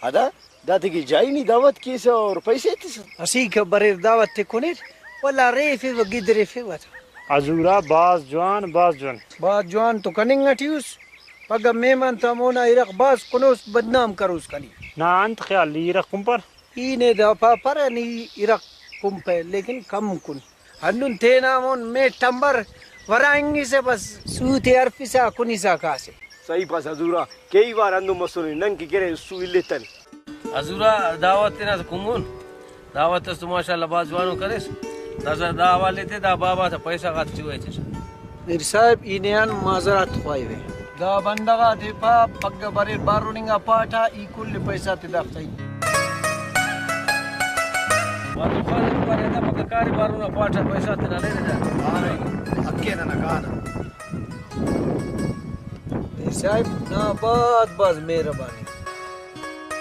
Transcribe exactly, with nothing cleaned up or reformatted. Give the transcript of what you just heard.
ادا، دا تیکہ جائی نی دعوت کیسہ اور پیسے ایتسہ۔ اسیکہ بریر دعوت تے کنیر، ولا ریفیوہ گدریفیوہ تا۔ حضورا بھاز جوان، بھاز جوان۔ بھاز جوان تو کننگ ٹی اس، پگہ مہمان تا مونا ارغ بھاز کنوس، بدنام کروس کنی۔ نا انت خیال ای ارغ کنپر؟ ای نے دا پا پرہ نی ارغ کنپہ، لیکن کم کن۔ ہندن تینا مون میٹ آنبار ورانگسہ بس سو تے ہرفسا کنسا کاسہ۔ صحیح پاس حضورا، کئی وار ہندن مسنے، نن کہ کرے سو الیتن۔ حضورا دعوت تینا تو کنگن، دعوت اس تو ماشاءاللہ بھاز جوانو کریس۔ داسہ دا حوالے تے دا بابا تا پیسہ غاتے ٹی ویتس۔ میر صاحب، ای نے آن معذرت خواہوے۔ دا بندغ آتے پا، پگہ بریر بارون انگا پاٹا، ای کل پیسہ تے دافتا ہی۔ واجہ خان پارے دا پگہ کارے بارون آ پاٹا پیسہ تینا لینے دا۔ ہاں، حق ءِ ننا کانہ۔ میر صاحب نا بھاز بھاز مہربانی۔